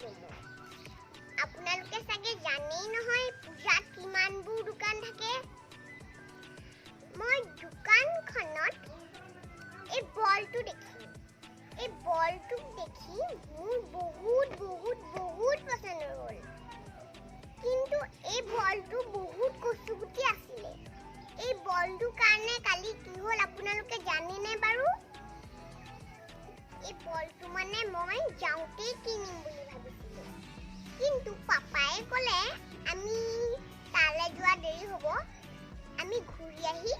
গৈছিলোঁ মই। আপোনালোকে চাগে জানেই নহয়, পূজাত কিমানবোৰ দোকান থাকে। মই দোকানখনত এই বলটো দেখিলোঁ। এই বলটোক দেখি মোৰ বহুত বহুত বহুত পচন্দ হ'ল। কিন্তু এই বলটো বহুত কচুগুটি আছিলে। এই বলটোৰ কাৰণে কালি কি হ'ল আপোনালোকে জানেনে বাৰু? এই বলটো মানে মই যাওঁতেই কিনিম বুলি ভাবিছিলোঁ, কিন্তু পাপাই ক'লে আমি তালৈ যোৱা দেৰি হ'ব, আমি ঘূৰি আহি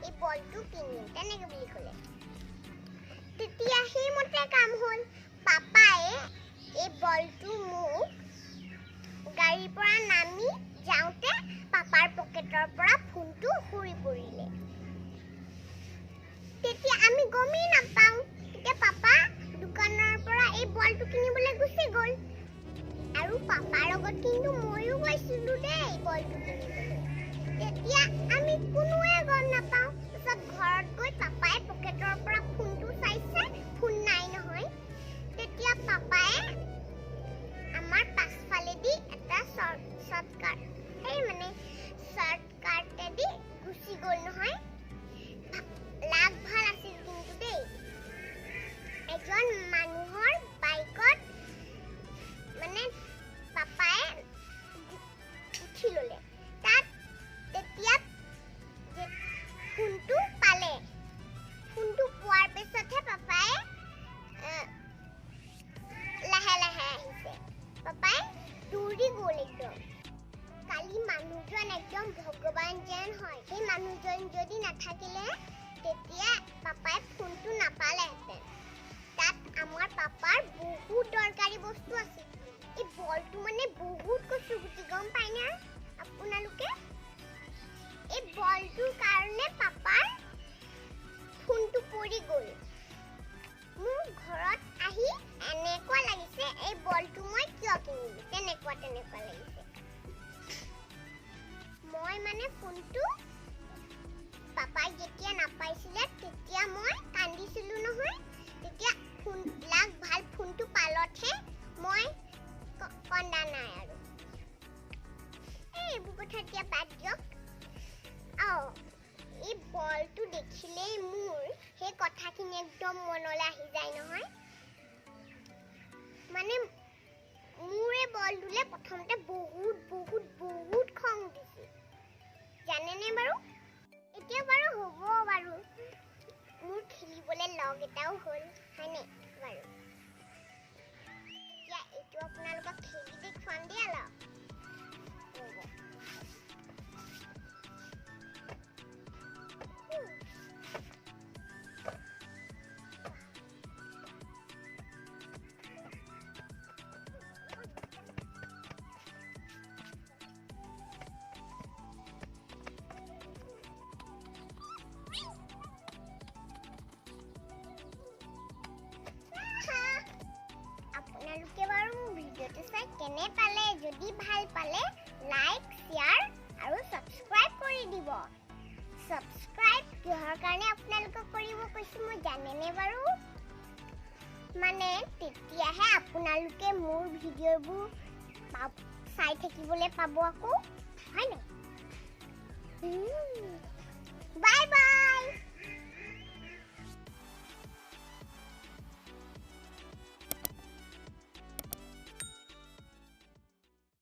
এই বলটো কিনিম, তেনেকৈ বুলি ক'লে। তেতিয়া সেইমতে কাম হ'ল। পাপাই এই বলটো মোক গাড়ীৰ পৰা নামি যাওঁতে পাপাৰ পকেটৰ পৰা ফোনটো সৰি পৰিলে। তেতিয়া আমি গমেই নাপাওঁ। তেতিয়া পাপা দোকানৰ পৰা এই বলটো কিনিবলৈ গুচি গ'ল। আৰু পাপাৰ লগত কিন্তু ময়ো গৈছিলোঁ দেই বলটো কিনিবলৈ। তেতিয়া আমি কোনোৱে গম নাপাওঁ। তাৰপিছত ঘৰত গৈ পাপাই পকেটৰ পৰা ফোনটো চাইছে, ফোন নাই নহয়। তেতিয়া পাপাই আমাৰ পাছফালেদি এটা শ্বৰ্টকাট, সেই মানে শ্বৰ্টকাটেদি গুচি গ'ল নহয়। লাক ভাল আছিল কিন্তু দেই। এজন মানুহৰ বাইকত মানে পাপাই উঠি ল'লে। তাত তেতিয়া ফোনটো পালে। ফোনটো পোৱাৰ পিছতহে পাপাই লাহে লাহে আহিছে। পাপাই দৌৰি গ'ল একদম। কালি মানুহজন একদম ভগৱান যেন হয়। সেই মানুহজন যদি নাথাকিলে তেতিয়া পাপাই ফোনটো নাপালেহেঁতেন। তাত আমাৰ পাপাৰ বহুত দৰকাৰী বস্তু আছিল। এই বলটো মানে বহুত কচুগুটি, গম পায়নে আপোনালোকে? এই বলটোৰ কাৰণে পাপাৰ ফোনটো পৰি গ'ল। মোৰ ঘৰত আহি এনেকুৱা লাগিছে এই বলটো মই কিয় কিনিলো, তেনেকুৱা তেনেকুৱা লাগিছে। মই মানে ফোনটো পাপাই যেতিয়া নাপাইছিলে তেতিয়া মই কান্দিছিলো নহয়। তেতিয়া ফোন লাক ভাল ফোনটো পালতহে মই কন্দা নাই আৰু। এইবোৰ কথা এতিয়া বাদ দিয়ক। এই বলটো দেখিলেই মোৰ সেই কথাখিনি একদম মনলৈ আহি যায় নহয়। মানে মোৰ এই বলটোলৈ প্ৰথমতে বহুত বহুত বহুত খং উঠিছিল, জানেনে বাৰু? এতিয়া বাৰু হ'ব বাৰু, মোৰ খেলিবলৈ লগ এটাও হ'ল, হয়নে বাৰু? এতিয়া এইটো আপোনালোকক খেলি দেখুৱাম দেই অলপ। আপোনালোকে বাৰু মোৰ ভিডিঅ'টো চাই কেনে পালে? যদি ভাল পালে লাইক, শ্বেয়াৰ আৰু ছাবস্ক্ৰাইব কৰি দিব। ছাবস্ক্ৰাইব কিহৰ কাৰণে আপোনালোকক কৰিব কৈছোঁ মই জানেনে বাৰু? মানে তেতিয়াহে আপোনালোকে মোৰ ভিডিঅ'বোৰ চাই থাকিবলৈ পাব আকৌ, হয় নাই? Bye bye.